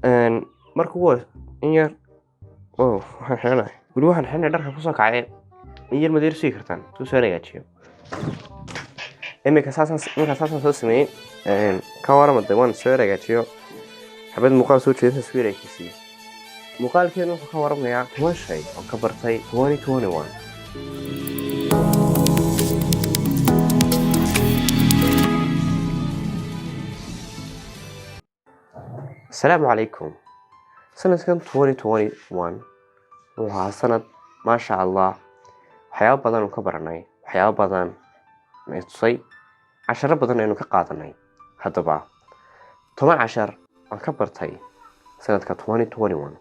Marka ugu hore in yar oh waxaan xidhanahay, weli waxaan xidhanay dharka kusoo kacay. In yar madeer sugi kartaan soo soo hagaajiyo. Iminka saasaan, markaa saasaan soo sameeyey. Ka warama de, waan soo hagaajiyo xabad muuqaal soo jeedinta isku yareekeysiiyo. Muuqaalkeenu wuxuu ka waramayaa 10 shay oo ka bartay 2021. Asalaamu calaykum. Sanadkan 2021 wuxuu ahaa sanad, maasha Allah, waxyaabo badan uu ka baranay, waxyaabo badan na tusay, casharo badan aynu ka qaadanay. Haddaba 10 cashar aan ka bartay sanadka 2021,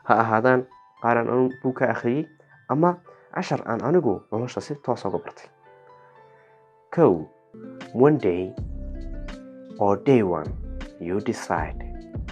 ha ahaadaan qaar aan anu buug ka akhriyey ama cashar aan anigu nolosha si toosa uga bartay. Kow, one day or day one you decide.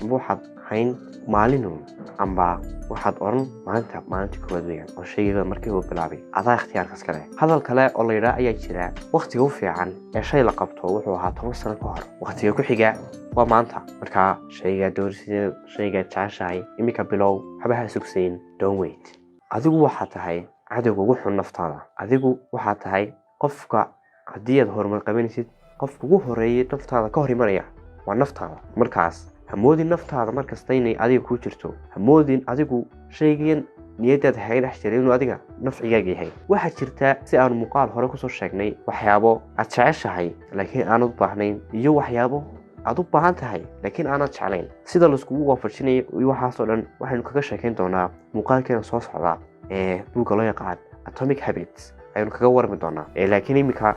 Amba waxaad hayn maalinun, amba waxaad odhan maalinta, maalinta koowaad weeyaan oo shaygiiba markiiba bilaabay, adaa ikhtiyaarkas kale. Hadal kale oo la yidhaah ayaa jira: wakhtiga u fiican ee shay la qabto wuxuu ahaa 10 sano ka hor, wakhtiga ku xiga waa maanta. Markaa shaygaa doorsideed, shaygaad jeceshahay, iminka bilow, waxba ha sugsayn. Don't wait. Adigu waxaa tahay cadowga ugu xun naftaada. Adigu waxaa tahay qofka, haddii aad horumar qabanaysid, qofka ugu horeeyay naftaada ka hor imanaya waa naftaada. Markaas hamoodin naftaada markasta inay adiga kuu jirto. Hamoodin adigu shaygan niyadaada haga dhex jiray inuu adiga nafcigaaga yahay. Waxaa jirta, si aanu muuqaal hore kusoo sheegnay, waxyaabo aad jeceshahay laakiin aanad u baahnayn, iyo waxyaabo aad u baahan tahay laakiin aanad jeclayn. Sida laiskugu waafajinayo iyo waxaasoo dhan waxaynu kaga sheekayn doonaa muuqaalkeena soo socda ee buugga loo yaqaan Atomic Habits ayaynu kaga warmi doonaa. Laakiin iminka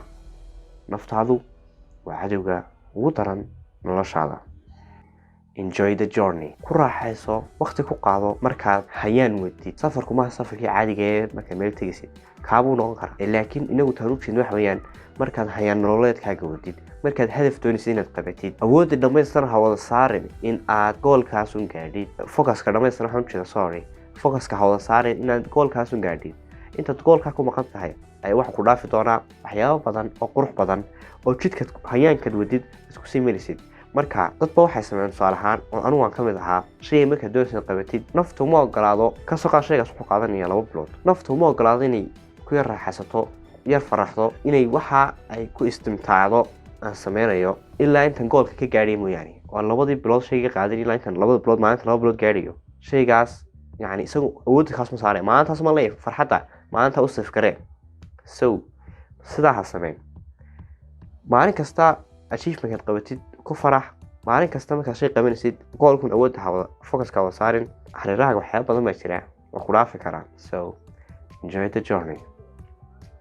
naftaadu waa cadowga ugu daran noloshaada. Enjoy the journey. Ku raaxayso, waqti ku qaado markaad hayaan wadid. Safarku maaha safarkii caadiga ee markaad meel tegaysid, kaabuu noqon karaa, laakiin inagu taan u jeedno waxa weeyaan markaad hayaan nololeedkaaga wadid, markaad hadaf doonaysid inaad qabatid, awoodda dhammaystiran ha wada saarin in aad goalkaasun gaadhid. Focuska dhammaystiran waxaan ujeeda, sorry, focuska ha wada saarin inaad goalkaasun gaadhid. Intaad goalkaa ku maqan tahay ayaa waxa ku dhaafi doonaa waxyaabo badan oo qurux badan oo jidkaad hayaankaad wadid isku sii marisid. Marka dadba waxay sameeyeen, tusaale ahaan oo anigu aan ka mid ahaa, shayga markaad doonaysa qabatid naftu uma ogolaado. Kasoo qaad shaygaas wuxuu qaadanaya 2 bilood. Naftu uma ogolaado inay ku yar raaxaysato, yar faraxdo, inay waxa ay ku istimtaacdo aan sameynayo ilaa intaan goalka ka gaadhay mooyaane. Oo labadii bilood shayga qaadan, ilaa intaan labada bilood, maalinta 2 bilood gaadhayo shaygaas, yacni isagu awoodda kaas ma saare, maalintaas ma leeyahay farxadda, maalinta u safgaree. So sidaa ha sameyn. Maalin kasta achievementkaad qabatid ku farax. Maalin kasta markaad shay qabanaysid, goalkun awoodda hawada, focuska wada saarin. Hareerahaaga waxyaaba badan baa jira waa ku dhaafi karaa. So enjoy the journey.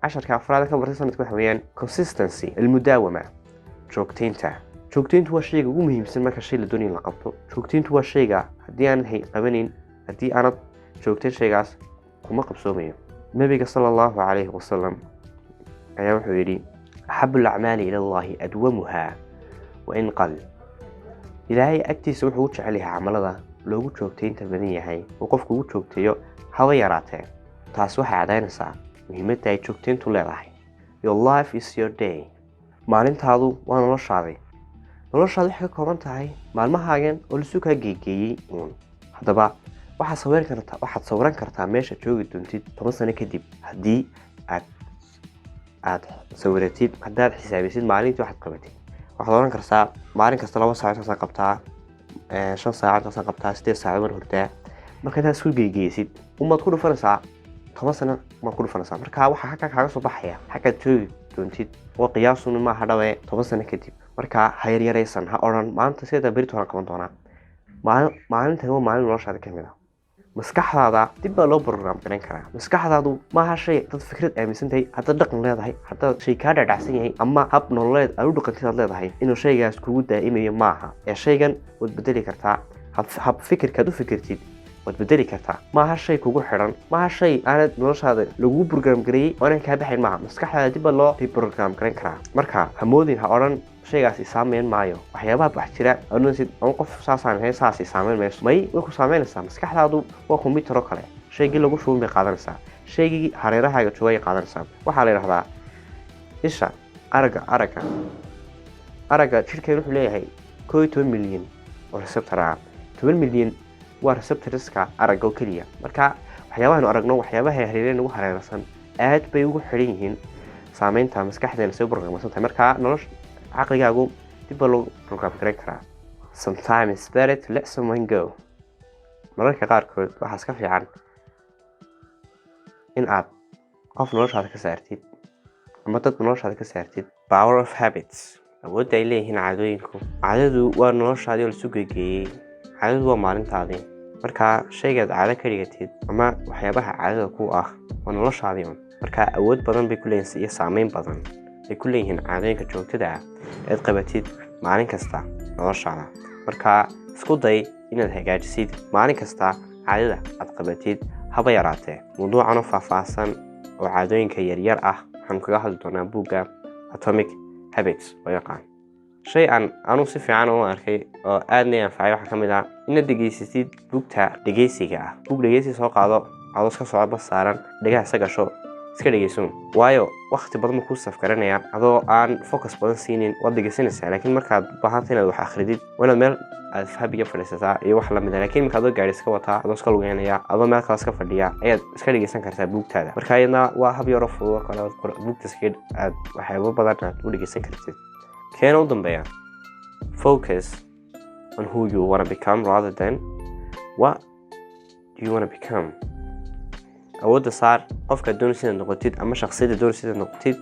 Casharka afraad ka bartay sanadka waxa weeyaan consistency, almudaawama, joogtaynta. Joogtayntu waa shayga ugu muhiimsan marka shay la doonayo in la qabto. Joogtayntu waa shayga haddii aanad qabanayn, haddii aanad joogtayn, shaygaas kuma qabsoomayo. Nabiga sala Allahu calayhi wasalam ayaa wuxuu yidhi: "أحب الأعمال إلى الله أدومها وإن قل." Ilaahay agtiisa wuxuu u jecel yahay camalada loogu joogtaynta badan yahay, oo qofku ugu joogteeyo haba yaraatee. Taas waxay cadaynaysaa muhiimadda ay joogtayntu leedahay. Your life is your day. Maalintaadu waa noloshaadi. Noloshaadu waxay ka kooban tahay maalmahaagan oo lisu kaa geegeeyey uun. Haddaba waxaad sawiran kartaa meesha joogi doontid 10 sano kadib haddii aad sawiratid, haddaad xisaabisid maalintii waxaad qabatid. Waxaad oran kartaa maalin kasta 2 saac intaasaan qabtaa, 5 saac intaasaan qabtaa, 8 saacadood baan hurdaa. Marka intaad isku geygeysid umaad ku dhufanaysaa, 10 sano umaad ku dhufanaysaa. Marka waxaa xagga kaaga soo baxaya xaggaad joogi doontid oo qiyaasun maaha dhawe 10 sano kadib. Marka ha yaryaraysan, ha odhan maanta sidaa berito waan qaban doonaa. Maalintan waa maalin noloshaada ka mid ah. Maskaxdaada dib baa loo program garan karaa. Maskaxdaadu maaha shay dad fikrad aaminsan tahay. Haddaad dhaqan leedahay, haddaad shay kaa dhadhacsan yahay ama hab nololeed aad u dhaqantid aad leedahay, inuu shaygaas kugu daa'imayo maaha. Ee shaygan waad bedeli kartaa. Hab fikirkaad u fikirtid waad bedeli kartaa. Maaha shay kugu xidhan, maaha shay aanad noloshaada lagugu program gareeyey oo aanan kaa baxayn maaha. Maskaxdaada dib baa loo reprogram garan karaa. Marka hamoodin, ha odhan shaygaas isaameyn maayo. Waxyaabaha wax jira odhanaysid ama qof saasaan ahayn, saas isaameyn mayso, may, way ku saameynaysaa. Maskaxdaadu waa computer oo kale. Shaygii lagu shubin bay qaadanaysaa, shaygii hareerahaaga joogay qaadanaysaa. Waxaa la yidhahdaa isha aragga. Aragga jidhkeen wuxuu leeyahay 11 milyan oo receptor ah. 10 milyan waa receptorska aragga oo keliya. Marka waxyaabahaanu aragno, waxyaabaha hareereen nagu hareersan, aad bay ugu xidhan yihiin saameynta maskaxdeena say u programsan tahay. Marka nolosha caqligaagu dib baa loo program garan karaa. Sometimes it's better to let someone go. Mararka qaarkood waxaa iska fiican in aad qof noloshaada ka saartid ama dad noloshaada ka saartid. Power of habits, awoodda ay leeyihiin caadooyinku. Caadadu waa noloshaadii oo lasu geegeeyey. Caadadu waa maalintaadii. Marka shaygaad caado ka dhigatid ama waxyaabaha caadada ku ah waa noloshaadii un. Marka awood badan bay ku leeyihin iyo saameyn badan ay ku leeyihiin caadooyinka joogtada ah eed qabatid maalin kasta noloshaada. Marka isku day inaad hagaajisid maalin kasta caadada aad qabatid, haba yaraatee. Mawduucan oo faahfaahsan oo caadooyinka yaryar ah waxaanu kaga hadli doonaa buugga Atomic Habits loo yaqaan. Shay aan anuu si fiican u arkay oo aadna i anfacay waxaa ka mid ah inaad dhegeysatid buugta dhegeysiga ah. Buug dhegeysi soo qaado, adoo iska socdo, bas saaran, dhegaha isa gasho, iska dhegeysun, waayo waqti badan buu kuu safgaranaya. Adoo aan focus badan siinin waad dhegeysanaysaa. Laakiin markaad baahanta inaad wax akhridid, waa inaad meel aad habiga fadhiisataa iyo wax lamid a. Laakiin marka adoo gaari iska wataa, adoo iska lugeynaya, adoo meel kale iska fadhiya ayaad iska dhegeysan kartaa buugtaada. Marka iyadna waa hab yaroo fudud oo kale buugta iskaga aad waxyaabo badan aad u dhegeysan kartid. Keena u dambeeya: focus on who you wanna become rather than what you wanna become. Awoodda saar qofkaad doonaysa inaad noqotid ama shakhsiyadda doonaysa inaad noqotid,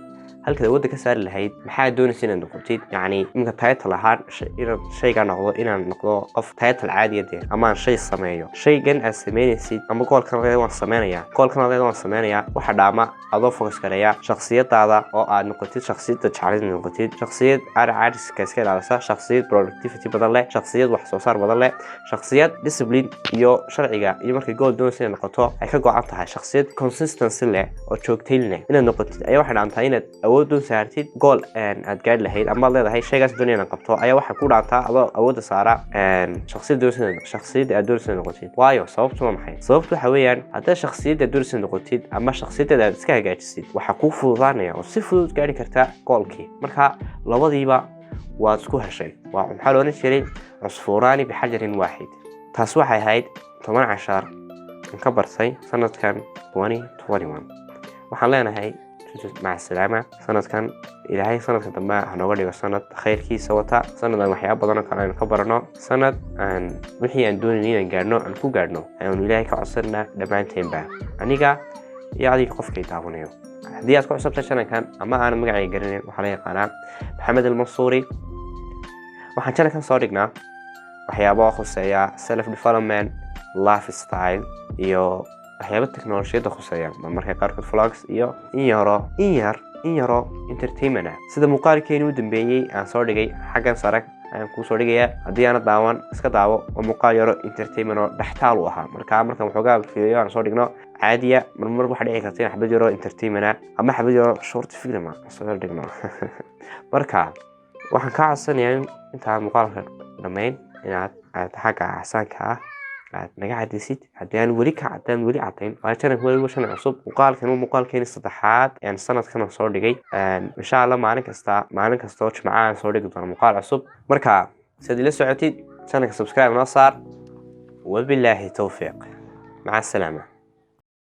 halkaad awoodda ka saari lahayd maxaad doonaysa inaad noqotid. Yacni iminka title ahaan inaad shaygaa noqdo, inaan noqdo qof title caadiya dee, ama aan shay sameeyo. Shaygan aad sameynaysid ama goalkan leeda waan sameynayaa, goalkan leeda waan sameynayaa, waxa dhaama adoo focus gareeya shakhsiyadaada oo aad noqotid shakhsiyadda jeclid noqotid, shakhsiyad caariska iska ilaalisa, shakhsiyad productivity badan leh, shakhsiyad wax soo saar badan leh, shakhsiyad discipline iyo sharciga iyo markay goal doonaysa inay noqoto ay ka go-an tahay, shakhsiyad consistency leh oo joogtayn leh inaad noqotid ayaa waxay dhaantaa inaad awood dul saartid goal aad gaari lahayd ama aad leedahay shaygaas doonaya inaad qabto. Ayaa waxay ku dhaantaa adoo awoodda saara shakhsiyad doonaysa, shakhsiyadda aad doonaysa inaad noqotid. Waayo, sababtu waa maxay? Sababtu waxa weeyaan, haddaad shakhsiyadda aad doonaysa inaad noqotid ama shakhsiyaddaada aad iska hagaajisid, waxaa kuu fududaanaya oo si fudud gaari kartaa goalkii. Marka labadiiba waad isku heshay. Waa maxaa la odhan jiray? عصفوران بحجر واحد. Taas waxay ahayd 10 cashar aan ka bartay sanadkan 2021. Waxaan leenahay maca salaama. Sanadkan Ilaahay sanadka dambe hanooga dhigo sanad khayrkiisa wata, sanad aan waxyaaba badan oo kale aynu ka barano, sanad aan wixii aan doonayn inaan gaadhno aan ku gaadhno ayaanu Ilaahay ka codsanaa dhammaanteenba, aniga iyo adiga qofkay daawanayo. Haddii aad ku cusubtay channelkan ama aanad magacayga garanayn, waxaa la yaqaanaa Maxamed Almansuuri. Waxaan channelkan soo dhignaa waxyaabo khuseeya self development, lifestyle iyo waxyaabo teknolojiyadda khuseeya, marmarka qaarkood vlogs iyo in yaro entertainment ah, sida muuqaalkeeni u dambeeyey aan soo dhigay. Xaggan sare ayaan kuu soo dhigayaa. Haddii aana daawan, iska daawo. Oo muuqaal yaro entertainment oo dhextaal u ahaa. Marka markaan waxoogaa fiidiyo aan soo dhigno caadiya, marmar waxaa dhici karta in xabad yaro entertainment ah ama xabad yaro short film ah soo dhigno. Marka waxaan kaa codsanayaa intaan muuqaalka dhammayn inaad aad xagga casaanka ah aad naga cadaysid haddii aan weli ka haddaan weli cadayn, waayo channelka weli waa channel cusub. Muuqaalkan waa muuqaalkeeni saddexaad aan sanadkan soo dhigay. Insha Allah maalin kasta oo Jimcaha aan soo dhigi doono muuqaal cusub. Marka siaad ila socotid channelka, subscribe noo saar. Wabilaahi towfiiq, maca asalaama.